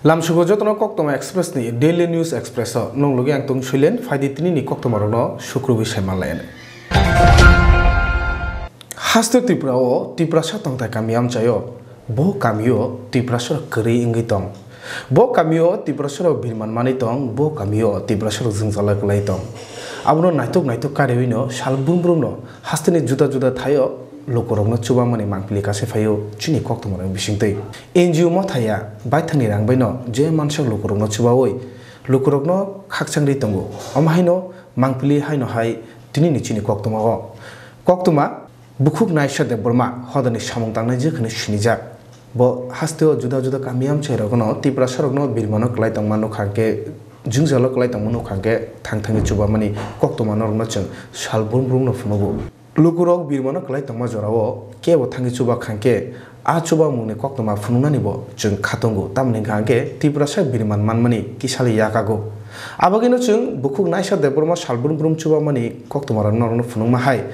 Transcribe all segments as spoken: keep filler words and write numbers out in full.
Lamsugo jotono Koktwma Express ni Daily News Express o nung logi ang tong Suilen, phaidi tini ni koktwma rokno sukrubwi sai manlai. Haste Tripura o Tiprasa tongthai kami amchai o, bo kami o Tiprasa rok kwrwi wngwi tong. Bo kami o Tiprasa rok birman manwi tong, bo kami o Tiprasa rok jwngjal kwlai tong. Abono naitok naitok kariwi no sal brum brum no haste ni juda juda thai o lukurokno chubamani mangpili kase phaio chini koktwma rok bisingtwi. N G O mothaya baithangni rang bai no je mansak lukurokno chubawi lukurokno khakchangri tongo. Omo haino mangpili haino hai tini ni chini koktwma o. Koktwma bukhuk naisa Debbarma hodani samung tangnai je kheno sinijak. Bo haste o juda juda kami amchai rokno Tiprasa rokno birmano kwlai tongma nukha hwnkhe, jwngjalo kwlai tongma nukha hwnkhe thang thangwi chubamani koktwma norokno chwng sal brum brum no phunugo. Lukurok birmano kwlai tongma jorao kebo thangwi chuba kha hwnkhe, a chubamungni koktwma phunuknani bo chwng kha tongo. Tamoni hwnkha hwnkhe Tiprasa birman manmani kisali yakago. Abagino chwng bukhuk naisa Debbarma sal brum brum chubamani koktwma rok norokno phunukma hai.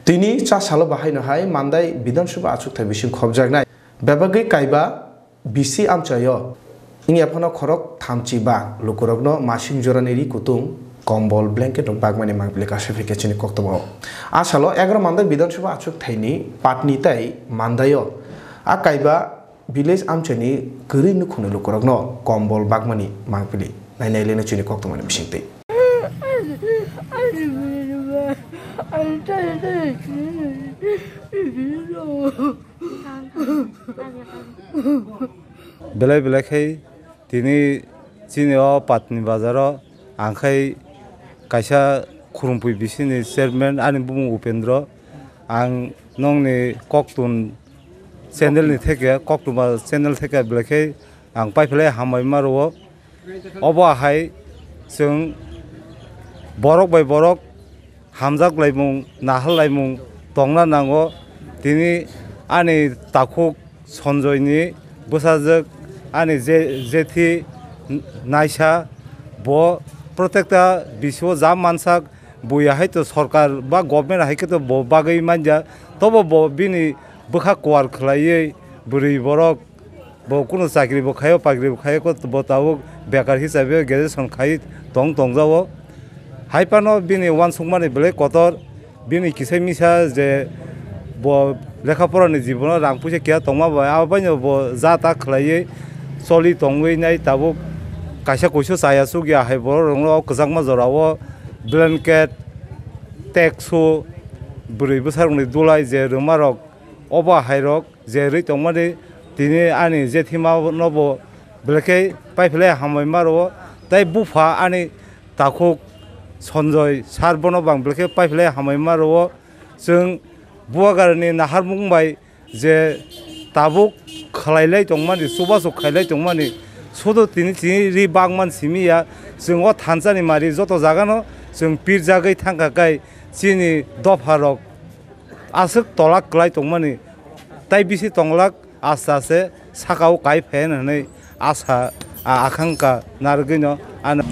Tini cha salo bahaino hai Mandai Bidhan Sabha achukthai bising khopjaknai. Bebagwi kaiba bisi amchaio wngya phano khorok thamchi ba lukurokno masing jorani ri kutung, kombol, blanket rok bagmani mangpili kase phaikhe chini koktwma o. A salo egaroh Mandai Bidhan Sabha achuk thaini Patni tai Mandaio a kaiba village amchaini kwrwi nukhungni lukurokno kombol bagmani mangpili nainai leno chini koktwmani bisingtwi. Belai belai khai tini chini o Patni bazaro ang khai kaisa khurumphwi bisini chairman, ani bumung Upendra. Ang nongni koktun channel ni theke, koktuma channel theke belai khai ang paiphalai hambai ma rwo. Obo hai chwng borok bai borok hamjak laimung, nahal laimung tongna nango. Tini ani takhuk Sanjoy ni bwsajwk ani je, jethi naisa bo protekta bisio jam mansak, buya hai to sorkar ba government hai khe to bo bagwi manja, tobo bo bini bwkha kuar khwlaiwi bwrwi borok. Bo kunu chakri bo khaio, pakri bo khaio, ko bo tabuk bekar hisabe graduation khai tong tongjao. Hai phano bini uansukmani belai kotor, bini kisai misa je bo lekha porani jibono rang puisa keha tongma bai, abo baino bo ja ta khlaiwi choli tongwi nai tabuk kaisa kuisu chaya chukya hai borok rokno o kwchangma jorao blanket, teksu, bwrwi bwsarokni dulai je rwma rok, obo hai rok je rwi tongmani, tini ani jethima no bo belai khe paiphalai hambai ma rwo, tei bupha ani takhuk Sanjoy sir bono bo ang belai khe paiphalai hambai ma rwo. Chwng Bubagrani naharmung bai je tabuk khlailai tongmani, chubachu khailai tongmani, sudu tini tini ri bagman simi ya, chwng o thansani mari joto jagano chwng pirjagwi thangkha kai chini dopha rok aswk tolak kwlai tongmani, tai bisi tonglak aste aste saka o kai phaiyano hinwi asa, a, akangka narwgwino ano.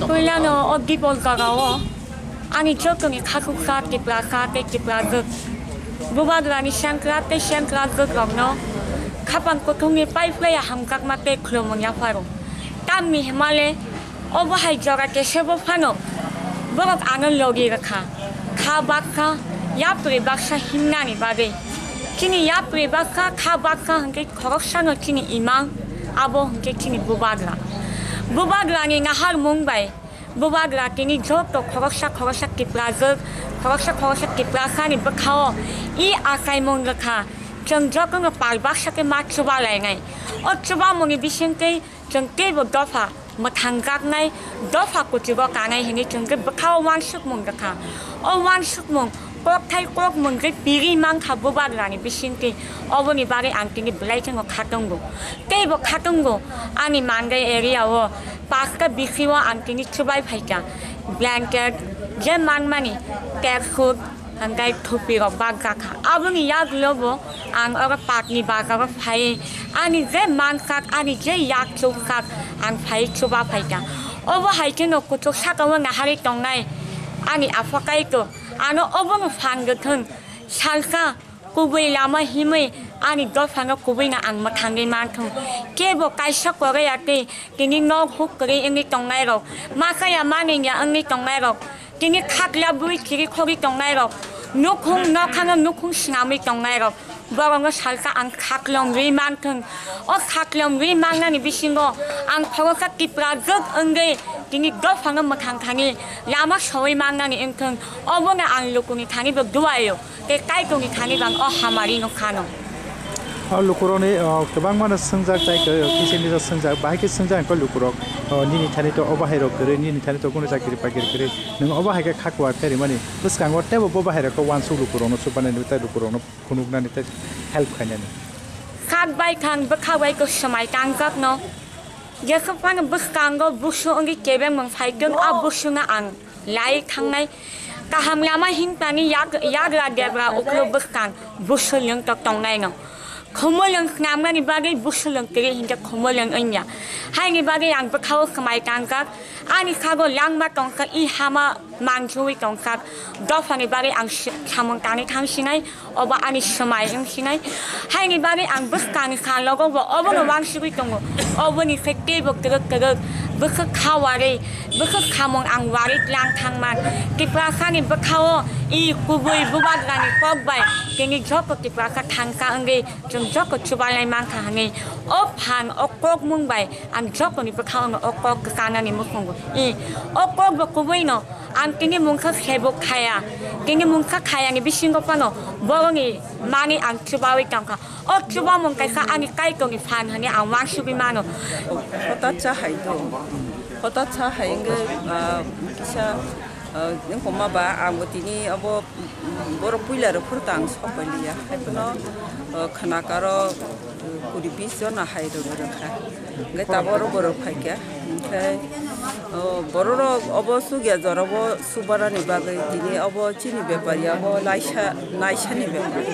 Puilano o Dipol jagao ani jotoni khakuksa Tiprasa tei Tiprajwk, Bubagrani sengkrak tei sengkrakjwk rokno khapang kuthumni paiphlaiya hamjakma tei khulumung yapharo. Tamni hwnmale, obo hai jora kesebo phano borok ano logi rwkha, kha baksa, yapri baksa himnani bagwi. Chini yapri baksa, kha baksa hwnkhe khoroksano chini imang, abo hwnkhe chini Bubagra. Bubagrani naharmung bai Bubagra tini joto khoroksa khoroksa Tiprajwk, khoroksa khoroksa Tiprasani bwkhao i achaimung rwkha. Chwng jotono pal baksa khe ma chuba lainai. O chubamungni bisingtwi chwng teibo dopha mwthangjaknai, dopha kuchugo kanai hinwi chwng khe bwkhao uansukmung rwkha. O uansukmung kokthai kokmung khe piri mankha Bubagrani bisingtwi. Oboni bagwi ang tini belai kheno khatungo. Teibo khatungo ani Mandai area o pasta bisio ang tini chubai phaikha. Blanket, je manmani, tracksuit, hwnkhe thupi rok bakjakha. Aboni yagulo bo ang oro Patni bazaro phai, ani je mansak, ani je yak chuksak, ang phai chuba phaikha. Obo hai kheno kuchuk sakao naharwi tongnai ani Apha Kaitor, ano obono phan rwthwng, salsa kubui lama himwi Ani dophano kubuino ang mwthangwi manthung. Kebo kaisa kwrwi ya tei tini nok huk kwrwi wngwi tongnairok, ma kaya ma ningya wngwi tongnairok, tini khakla bui chiri khogwi tongnairok, nukhung nokhano nukhung swnamwi tongnairok, borokno salsa ang khaklom rwi manthung. O khaklom rwi mannani bisingo ang khoroksa Tipra jwk wngwi tini dophano mwthang thani lama sogwi mannani wngthung. Obono ang lukuni thani bo duaio. Tei Kaitorni thani bang o hamari no khano. O lukurokni, o, kwbangmano swngjak, tai khe kisa misa swngjak, bahai khe swngjak wngkha lukurok, o, nini thani to obo hai rok kwrwi, nini thani to kunu chakiri pakiri kwrwi, nwng obo hai khe kha kuar khe rimani bwskango teibo bo bahai rok khe uansuk lukurokno chubanani tei lukurokno phunuknani tei help khainani. Kak bai thang bwkha bai khe swmai tangjak no. Jesa phano bwskango busu wngwi kebengmung phai tong, a busuno ang lai thangnai. Kaham lama hinpani yak-, yagra debra uklo bwskang busu lwng tok tongnaino. Khumulwng khnamnani bagwi busu lwng tiri hinkhe khumulwng wngya. Haini bagwi ang bwkhao khwmai tangjak. Ani khago langma tongkha, i hama manjui tongkha. Dophani bagwi ang si-, samung tangwi thang sinai. Obo ani swmai wng sinai. Haini bagwi ang bwskangni kha logo bo obono uansugwi tongo. Oboni khe teibo kwrwk kwrwk bwkhwk kha warwi, bwkhwk khamung ang warwi tlang thangman. Tiprasani bwkhao i kubui bubagrani kok bai tini joto Tiprasa thangsa wngwi chwng joto chubalai mankha hwnwi o phan o kokmung bai ang jotoni bwkhao no o kok kwchanani muchungo. I o kok bo kubuino Ang tini mungsa sebo khaya, tini mungsa khayani bisingo phano borokni manwi ang chubawi tongkha. O chubamung kaisa ani Kaitorni phan hwnwi ang uansugwi mano. Hota cha hai do, hota cha hai wngwi, ah, kisa, ah, wngkoma ba ang bo tini abo borok puila rok phuru tang sok pai liya. Hai phano, ah, khna karo, ah, kuri bis jona hai rok rwkha. Hwnkhe tabuk oro borok phaikha. Hwnkhe, o, bororok obo chukya jorao subarani bagwi tini obo chini bepari obo laisa, naisani bepari.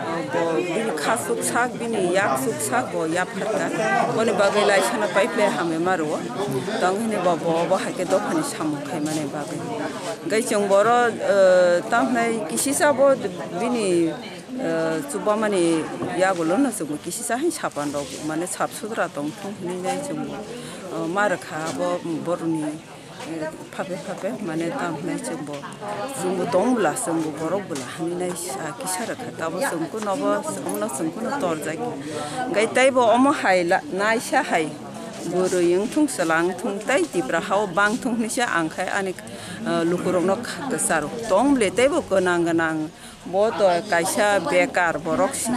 O, bo bini kha chuksak, bini yak chuksak, bo yapharkha. Boni bagwi laisano pipeline hamwi ma rwo. Tong hwnwi bo, bo obo hai khe dophani samung khaimani bagwi. Hwnkhe chwng boro, o, tamhinai kisisa bo bini, eh, chubamani yagulo no chwngbo kisisa hai sapan rok mane sap sutra tong thung hinwi nai chwngbo, eh, ma rwkha abo boroni, eh, phape phape mane tamo hinai chwngbo, chwngbo tong bwla chwngbo borok bwla hinwi nai sa kisa rwkha tabo chwng kunobo chwngno chwng kuno torjak. Hwnkhe teibo omo hai la naisa hai bwrwi wngthung chwla wngthung tei Tipra hao bangthung hinwi se ang khai ani, eh, lukurokno kha kwcharo tong bwle teibo gwnang gwnang. Bo to kaisa bekar borok si.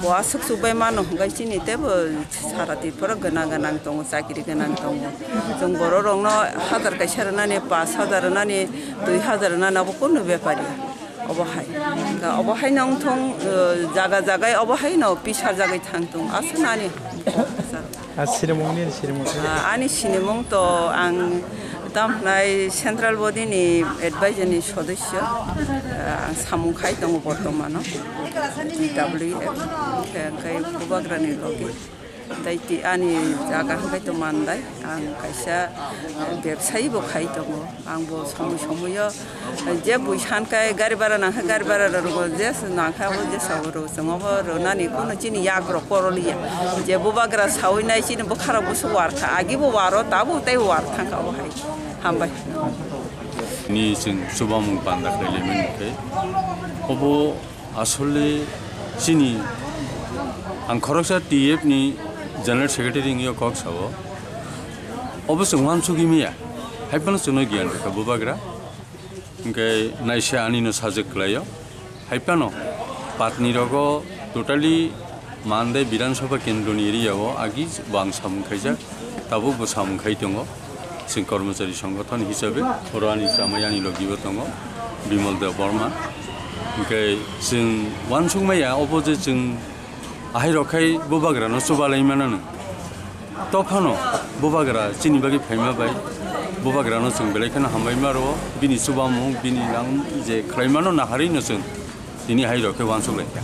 Bo aswk chukbai mano hwnkhe chini teibo sara Tripura gwnang gwnang tongo, chakri gwnang tongo. Chwng borok rokno hazar kaisa rwnani, pash hazar rwnani, dui hazar rwnani abo kunu bepari. Obo hai. Obo hai no wngthong, uh, jaga jagai obo hai no pisa jagwi thang tong. Aswk nani. Ah, sinimung nini sinimung. Ah, ani sinimung to ang tam hwnai central body ni advisor ni sodosyo, ah, ang samung khai tongo bortomano T W F, hwnkhe, hwnkhe bubagra ni logi. Tei ti ani jaga hwnkhe to Mandai, ang kaisa, ah, bebsayi bo khai tongo. Ang bo somoi somoio je bui san khe gari bhara nang khe gari bhara rw rwgo, je nang khe abo je sa rw chwng abo rwnani kuno chini yak rok koroliya. Je bubagra sawi nai chini bwkha rok busu war kha, agi bo waro tabuk tei war thang kha obo hai. Hambai. Ni chwng chubamung panda khlai laimani khe obo Asole chini ang khoroksa T F ni General Secretary wngwi kok sao. Obo chwng uansugwi maya. Hai phano chwngno giyan rwkha bubagra. Hwnkhe naisa anino sajwk kwlaio. Hai phano patni rogo totally Mandai Bidhan Sabha kendroni area o agi bo ang samung khaijak. Tabuk bo samung khai tongo. Chwng kormochari songothon hisabe oro ani chamai ani logibo tongo Bimal Deb Borma. Hwnkhe chwng uansukmaya obo je chwng ahai rok khai bubagrano chubalai manano. Tophano bubagra chini bagwi phaima bai bubagrano chwng belai kheno hambai ma rwo. Bini chubamung, bini nang je khlaimano naharwi no chwng Tini hai rok khe uansuk lai kha.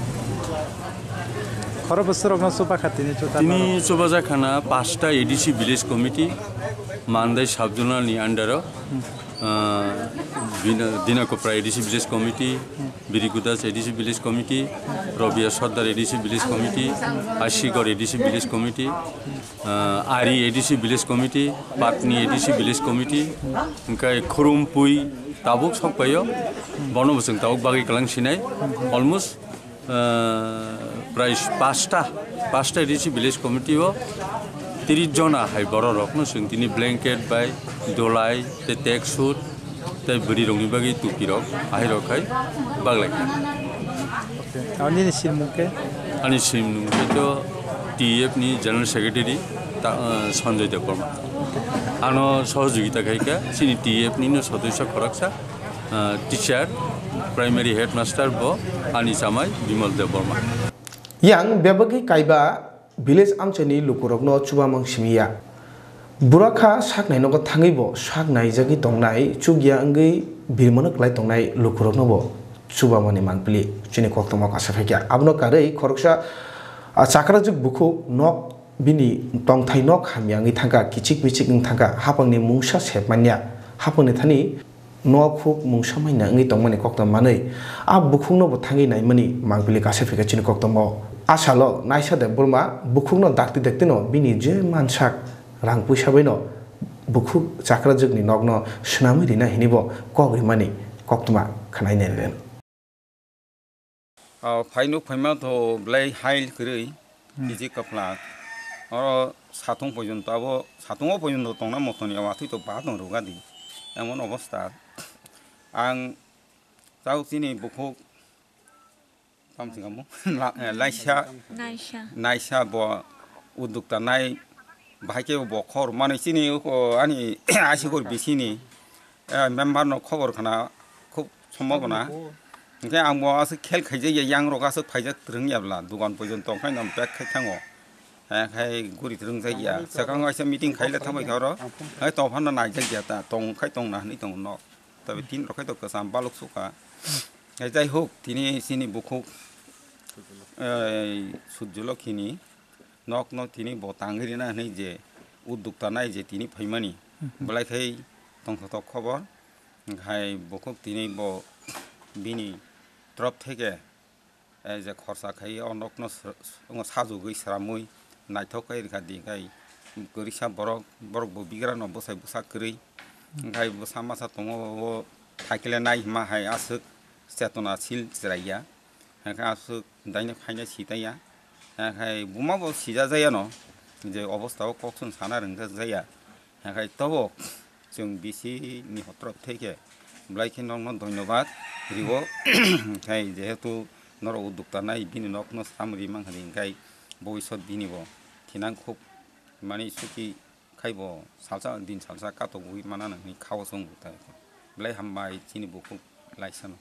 Khoro bwswk rokno chuba kha tini chuta. Tini chuba jak khana pasta A D C Village Committee, Mandai Sub Zonal ni under o. Ah, Bina-, Dinakopra A D C Village Committee, Birikudas A D C Village Committee, Robia Sordar A D C Village Committee, Ashigor A D C Village Committee, ah, Ari A D C Village Committee, Patni A D C Village Committee, hingkhe Khurumpui tabuk sokpaio, bono bo chwng tabuk bagwi kwlang sinai, almost Ah, prai pasta, pasta A D C village committee o tiris jona hai borok rokno chwng tini blanket bai dolai tei tek sut tei bwrwi rokni bagwi tupi rok ahai rok khai baglai kha. Okay. Ani ni simung khe? Ani simung khe to T F ni general secretary ta, ah, Sanjoy Debbarma. Ano sohojogita khai kha chini T F ni no sodosyo khoroksa. Ah, teacher, primary headmaster bo ani chamai Bimal Debbarma. Yang bebagwi kaiba village amchaini lukurokno chubamung simi ya. Burakha saknai nogo thangwi bo sak naijagwi tongnai, chukya wngwi birmano kwlai tongnai lukurokno bo chubamani mangpili chini koktwma kasa phaikha. Abono karwi khoroksa, ah, chakrajwk bukhuk nok bini tongthai nok hamya wngwi thangkha, kichik michik wng thangkha, hapangni mungsa sep manya, hapangni thani nok huk mungsa manya wngwi tongmani koktwma manwi, a bukhukno bo thangwi naimani mangpili kasa phaikha chini koktwma o. A salo Naisa Debbarma bukhukno dakti daktino bini je mansak rang puisa baino bukhuk chakrajwkni nokno swnamwi rina hinwi bo kok rimani koktwma khwnai nai. O, phainuk phaima to belai hail kwrwi, hmm, kiji kwpla. Oro satung porjonto abo, satungo porjonto tongna motoni watwi to ba tong rwgadi. Emon obostha. Ang tao chini bukhuk, tamo thwngamo? La-, eh, Laisa. Naisa. Naisa bo uddukta nai, bahai khe bo khor manwi chini uko ani Ashigor bisini, eh, member no khobor khna khub sombhabona. Hwnkhe ang bo aswk khel khaijak ya, yang rok aswk phaijak twrwng ya bwla, dugan porjonto khai no pack khai thango. Eh, khai guri twrwng jak ya. Swkang waisa meeting khai le thambai kha oro. Hai tong phano naijak ya ta, tong khai tong na hinwi tong no. Tabi tin rok khai to kwcham baluk sukha. Hai jai hok, tini chini bukhuk, eh, Surjolokhi ni nok no tini bo tangwi rina hinwi je uddukta nai je tini phaimani. Hmm. Belai khai tongthotok khobor. Hai bukhuk tini bo bini trop theke, eh, je khorsa khai o nokno sr-, sr-, sajugwi sramwi naithok khai rwkha di khai kwrwisa borok, borok bo bigrano bwsai bwsa kwrwi. Khai bwsa masa tongo o thaikle nai hima hai aswk chetona sil chwraiya. Hwnkhe aswk daino phaina sitaiya. Hwnkhe buma bo sijajaya no je obostha o kok chwng sana rwngjakjaya. Hwnkhe tobo chwng B C ni hotrok thai khe belai khe nokno dhonyobad rio. Hwnkhe jehetu norok uddukta nai bini nokno sam ri mankha di, hwnkhe bobisot bini bo thinang khub mani suki khai bo salsa din salsa katogwi manana hwnwi khao chwng bo tai. Belai hambai chini bukhuk laisano.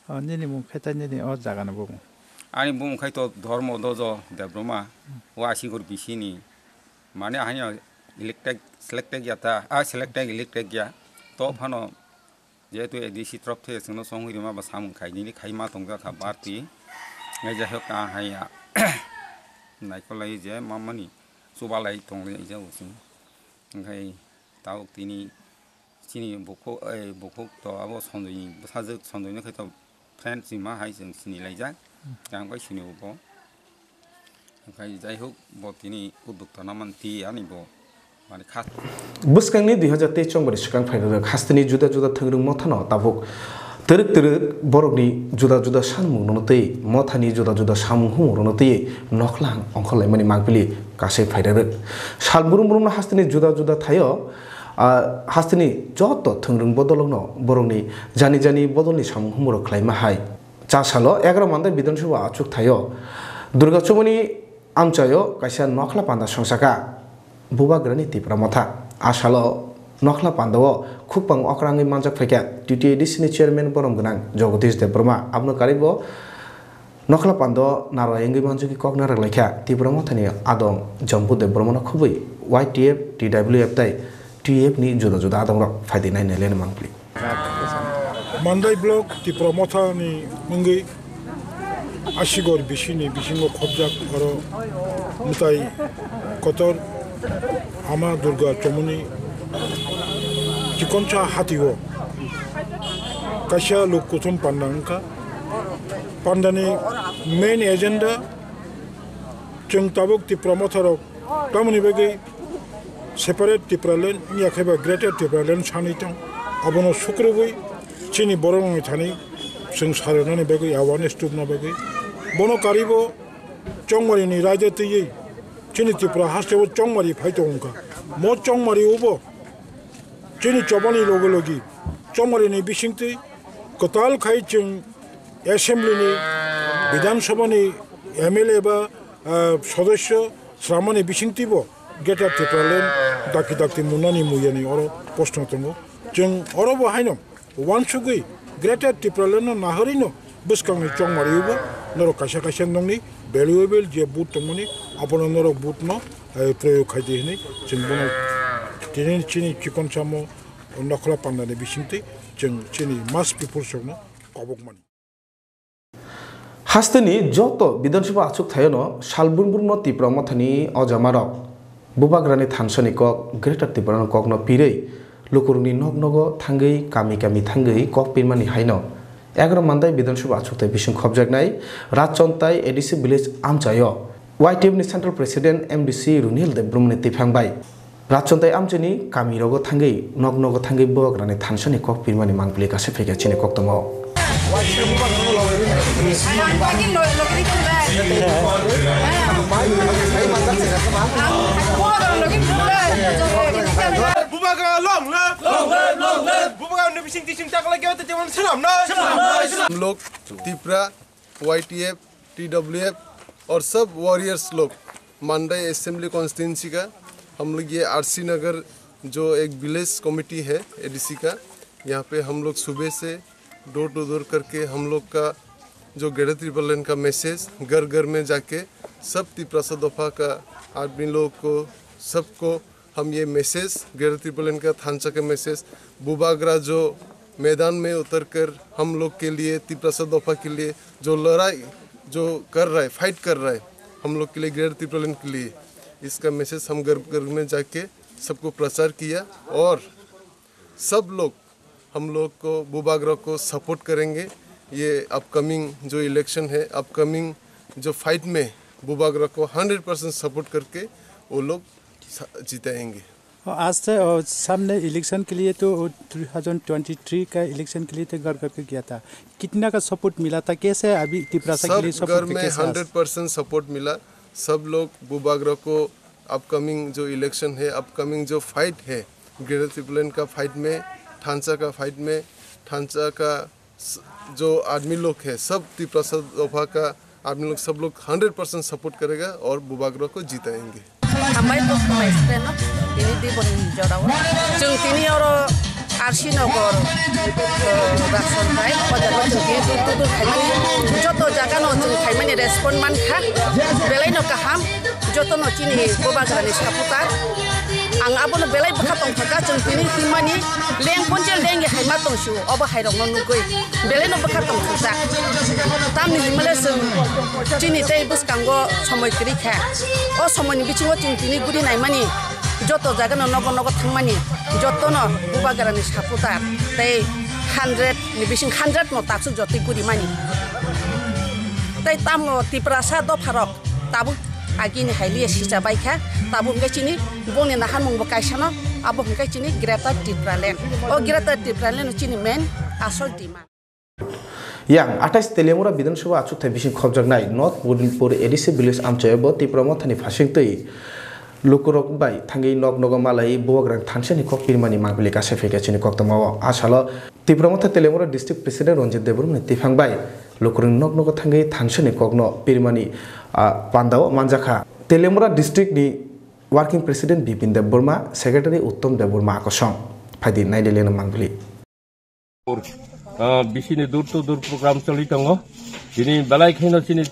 O, nini mung khe tai nini o jaga ni bumung? Ani bumung khai to Dharma Dojo Debbarma, o Asigor bisini. Mane ahani electric, selectric ya ta, a selectric electric ya. To phano jehetu A D C trop the chwngno songwi rima ba samung khai nini khai ma tongja kha barti. Ngai jai hok a hai ya. Naikolai je mamani chubalai tonglai ja usung. Hwnkhe tabuk tini chini bukhuk, eh, bukhuk to abo Sanjoyni bwsajwk, Sanjoyno khe to friend sima hai chwng sini laijak. Hmm. Ang bai sini bo. Hwnkhe jai hok bo tini uddukta naman ti ani bo mani kha. Bwskangni dui hazar teis chongbari swkang phairok hasteni juda juda thwngrwng mothano tabuk twrwk twrwk borokni juda juda sanmung rwno twi mothani juda juda samung humung rwno twi nokhlang ongkhorlaimani mangpili kasai phairok. Sal brum brumno hasteni juda juda thaio, ah, hasteni joto thwngrwng bodolokno borokni jani jani bodolni samung humung rok khlaima hai. Cha salo egaroh Mandai Bidhan Sabha achuk thaio Durga Chumuni amchaio kaisa nokhla panda songsaka Bubagrani Tipra Motha. A salo nokhla pandao khukpang okrangwi manjak phaikha T T A D C ni chairman borom gwnang Jagadish Debbarma. Abono karwibo nokhla pandao narwai wngwi manjagwi kok narwk laikha Tipra Mothani adong Jambu Debbarmano khubui Y T F, T W F tei T F ni juda juda adongrok phaidi nai nai leni mangpili. Mandai block Tipra Motha ni wngwi Asigor bisini bisingo khobjak oro mwtai kotor Ama Durga Chomoni Chikonsa hatio kaisa luk kuthum panda wngkha. Pandani main agenda chwng tabuk Tipra Motharok tamoni bagwi separate Tipraland wngya khe ba Greater Tipraland sanwi tong. Abono sukrubwi chini bororokni thani chwng sarinani bagwi awareness tubna bagwi. Bono karibo chongmarini raida twiwi chini Tripura hasteo chongmari phai tongkha. Mo chongmari ubo chini chobani loge logi chongmarini bisingtwi kwtal khai chwng assembly ni, Bidhan Sabha ni M L A ba, ah, sodosyo sramani bisingtwibo Greater Tipraland dakti dakti munani muyani oro proshno tongo. Chwng oro bo haino wansugwi Greater Tipraland no nahorino bwskangni chongmariubo norok kaisa kaisa nokni valuable je vote tongmani abono norok vote no, eh, proyog khai di hinwi chwng bono tini chini chikon samo nokhla pandani bisingtwi chwng chini mass people sokno kobokmani. Hasteni joto Bidhan Sabha achuk thayono sal brum brum no Tipra Mothani ojamarok Bubagrani thansani kok Greater Tipraland kokno pirwi lukurokni nok nogo thangwi kami kami thangwi kok pirmani haino egaroh Mandai Bidhan Sabha achukthai bising khopjaknai Rajchontai A D C village amchaio Y T F ni Central President M D C Runil Debbarmani tiphang bai Rajchontai amchaini kamirogo thangwi nok nogo thangwi Bubagrani thansani kok pirmani mangpili kasa phaikha chini koktwmao. Bubagra long live! Long live, long live! Bubagra ni bising tising tak lagi ote jaman selam na! हम लोग Tipra, Y T F, T W F और सब वॉरियर्स लोग मांडई assembly constituency का, हम लोग ये आरसी नगर जो एक विलेज कमेटी है एडीसी का, यहाँ पे हम लोग सुबह से डोर टू डोर करके हम लोग का जो ग्रेटर तिप्रालैंड का मैसेज घर घर में जाके सब तिपरासा दफा का आदमी लोग को, सबको हम ये मैसेज ग्रेटर तिप्रालैंड का थानसा का मैसेज बुबागरा जो मैदान में उतरकर हम लोग के लिए तिपरासा दफा के लिए जो लड़ाई जो कर रहा है, फाइट कर रहा है हम लोग के लिए, ग्रेटर तिप्रालैंड के लिए, इसका मैसेज हम घर घर में जाके सबको प्रचार किया और सब लोग हम लोग को बुबागरा को सपोर्ट करेंगे। ये अपकमिंग जो इलेक्शन है, अपकमिंग जो फाइट में बुबागरा को हंड्रेड परसेंट सपोर्ट करके वो लोग सा-, जिताएंगे। और आज से, और सामने इलेक्शन के लिए तो, और टू थाउजेंड ट्वेंटी थ्री का इलेक्शन के लिए तो घर घर के गया था, कितना का सपोर्ट मिला था, कैसे अभी तिपरासा के सब लिए घर सपोर्ट में कैसे आज? हंड्रेड परसेंट सपोर्ट मिला। सब लोग बुबागरा को अपकमिंग जो इलेक्शन है, अपकमिंग जो फाइट है, ग्रेटर तिप्रालैंड का फाइट में, ठांचा का फाइट में, ठांचा का स-, जो आदमी लोग है, सब तिपरासा दफा का आदमी लोग, सब लोग हंड्रेड परसेंट सपोर्ट करेगा और बुबागरा को जिताएंगे। Hambai bo khumbai sipeno, tini di boni jorao. Chwng tini oro R C Nagar, eh, Rason bai, o jaga chwng tini dur dur khaimani. Joto jaga no chwng khaimani respond mankha. Belai no kaham, joto no chini Bubagrani supporter. Ang abono belai bwkha tongthokha, chwng tini himani leng ponjel leng ya haima tongsio, obo hairokno nugwi. Belai no bwkha tongthokjak. Tamni himale chwng chini tei bwskango somoi kwrwi kha. O somoini bisingo chwng tini guri naimani, joto jagano nogo nogo thangmani, jotono Bubagrani supporter tei hundred ni bising hundred no taksuk jotoi guri mani. Tei tamo Tiprasa dopharok tabuk agini hailiya sicha bai kha, tabuk hwnkhe chini bongni naharmung bo kaisano, abo hwnkhe chini Greater Tipraland. O Greater Tipraland no chini main asol demand. Yang athais Teliamura Bidhan Sabha achukthai bising khopjaknai North Budinpur A D C village amchaio bo Tipra Mothani phasingtwi lukurok bai thangwi nok nogo malai Bubagrani thansani kok pirmani mangpili kasa phaikha chini koktwmao. A salo Tipra Motha Teliamura District President Ranjit Debbarmani tiphang bai lukurokni nok nogo thangwi thansani kokno pirmani, ah, pandao manjakha. Teliamura District ni Working President Bipin Debbarma, Secretary Uttom Debbarma akosong. Phaidi naidi leno mangpili. Ah, bisini door to door program choli tongo. Tini belai kheno chini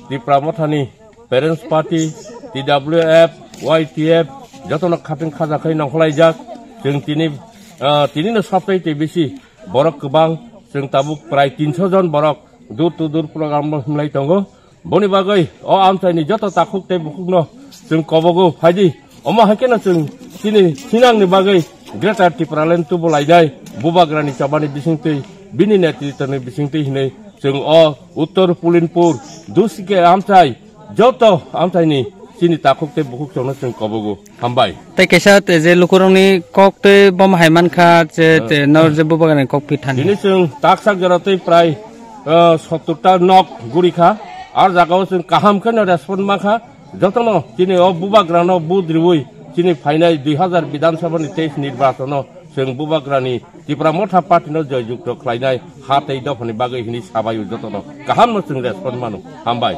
Tipra Mothani Parents Party, T W F, Y T F, jotono khating khaja khai nongkholaijak. Chwng tini, ah, tini no sabtai tei bisi borok kwbang. Chwng tabuk prai tinso jon borok door to door program no himlai tongo. Boni bagwi o amchaini joto takhuk tei bukhukno chwng kobogo phaidi. Omo hai kheno chwng chini sinangni bagwi Greater Tipraland tubu lainai Bubagrani chobani bisingtwi, bini netritwni bisingtwi hinwi chwng o Uttor Pulinpur, Dusike amchai, joto amchaini chini takhuk tei bukhuk chwngno chwng kobogo. Hambai. Tei kaisa te je lukurokni kok tei bom hai mankha je Hmm. te nor je Bubagrani kok phi thani. Tini chwng taksak jora tei prai, ah, sottor ta nok guri kha. Ar jagao chwng kaham kheno respond mankha. Jotono chini o Bubagrano vote riwi chini phainai dui hazar Bidhan Sabha ni teis nirbachono chwng Bubagrani Tipra Motha Party no joy jukto khlainai ha tei dophani bagwi hini sabaio jotono kahamno chwng respond mano. Hambai.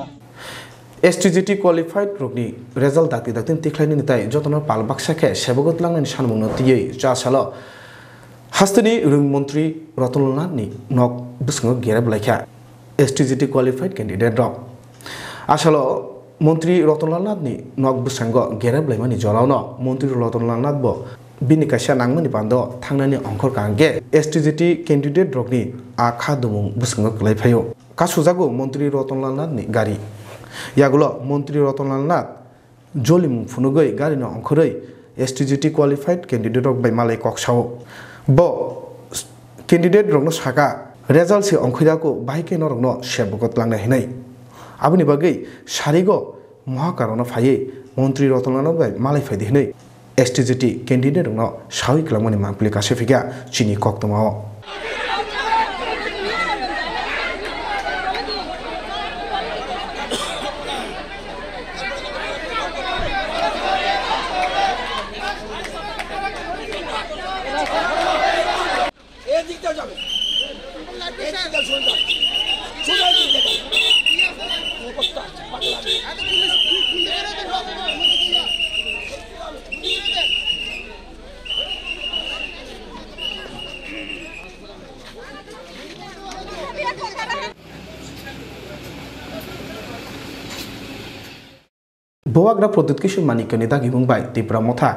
S T G T qualified rokni result dakti dakti tikhlainani tai jotono pal baksa khe sebagwi tlangnani sanmungno twiwi cha salo hasteni rwng montri Ratan Lal Nath ni nok bwskango gerep laikha S T G T qualified candidate rok. Asalo montri Ratan Lal Nath ni nok bwskango gerep laimani jora no montri Ratan Lal Nath bo bini kaisa nangmani bando thangnani ongkhor kaham khe S T G T candidate rokni a kha dumung bwskango kwlai phaio. Kasujago montri Ratan Lal Nath ni gari. Yagulo montri Ratan Lal Nath jolimung phunugwi gari no ongkhorwi S T G T qualified candidate rok bai malai kok sao. Bo candidate rokno saka result se ongkhorya ko bahai khe norokno sebok tlangnai hinwi. Aboni bagwi sarigo moha karono phaiwi montri Ratan Lal Nath bai malai phaidi hinwi S T G T candidate rokno sawi kwlangmani mangpili kaisa phikha chini koktwmao. এদিকটা যাবে, এদিকটা সোজা, সোজা দিকে যাবে। অবস্থা পাগলামি। Bubagra Pradyut Kishore Manikyani dagimung bai Tipra Motha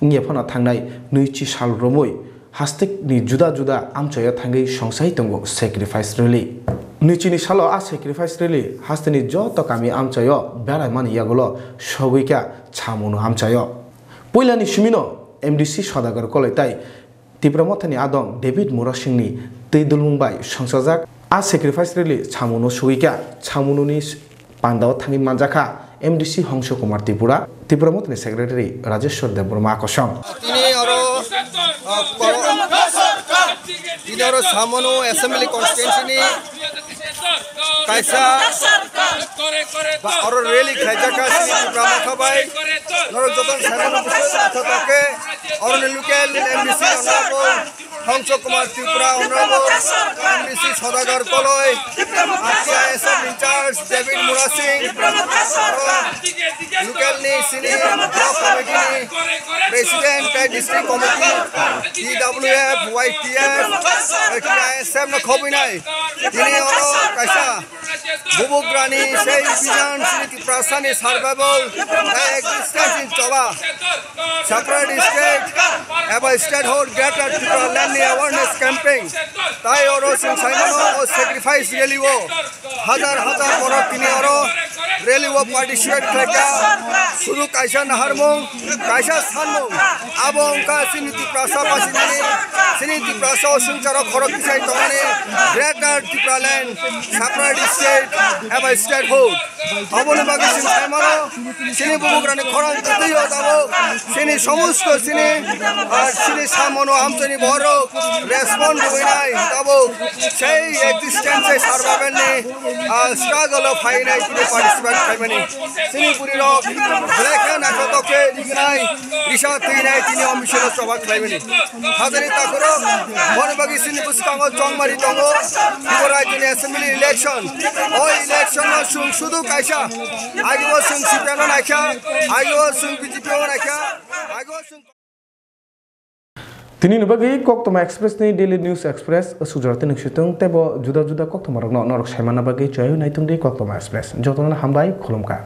wngya phano thangnai nwichi sal romwi hasteni juda juda amchaio thangwi songsai tongo sacrifice rally. Nwichini salo a sacrifice rally hasteni joto kami amchaio beraimani yagulo sogwikha Chamunu amchaio. Puilani simino M D C Sodagar Koloi tai Tipra Mothani adong David Murasingni twi dulmung bai songsajak. A sacrifice rally Chamunu sugikha. Chamununi pandao thangwi manjakha M D C Hongso Kumar Tripura, Tipra Mothani secretary Rajeshwar Debbarma kosong. Tini oro, ah, koro-, tini oro Chamunu Assembly Constituency ni kaisa ba-, oro rally khlaijak kha chini Tipra Motha bai. Norok joto saimano bwswk khe oro ni local M D C honorable Hongso Kumar Tripura, honorable M D C Sodagar Koloi, R T I S F in charge David Murasing, oro local ni chini block committee ni president tei district committee, T W F, Y T F, T I S F no khobwi nai. Tini oro kaisa Bubagrani sei vision chini Tiprasani survival tei existence in choba separate state eba statehood Greater Tipraland ni awareness campaign tai oro chwng saimano o sacrifice rally o hajar hajar borok tini oro rally o participate khlaikha. Sudu kaisa naharmung, kaisa sanmung, abo wngkha chini Tiprasa basinani, chini Tiprasa o swngcharo khorok tisai tongmani Greater Tipraland separate state eba statehood. Aboni bagwi chwng saimano, chini Bubagrani khorang kwtwi o tabuk, chini somosto chini, ah, chini samono amchaini borok respond rwinai tabuk, sei existence, sei survival ni, ah, struggle o phainai chini participate khlaimani. Chini bwrwirok belai khe naithotok khe rignai, risa twinai tini o missile o choba khlaimani. Hajani takhorok, boni bagwi chini bwskango chongmari tongo, Tripura Rajyoni Assembly election. O election no chwng sudu kaisa, agibo chwng C P M no naikha, agibo chwng B J P no naikha, agibo chwng Tini ni bagwi Koktwma Express ni Daily News Express aswk jora tini swtwng tei bo juda juda koktwma rokno norok saimana bagwi chaywi naitung di Koktwma Express. Jotono hambai, khulumkha.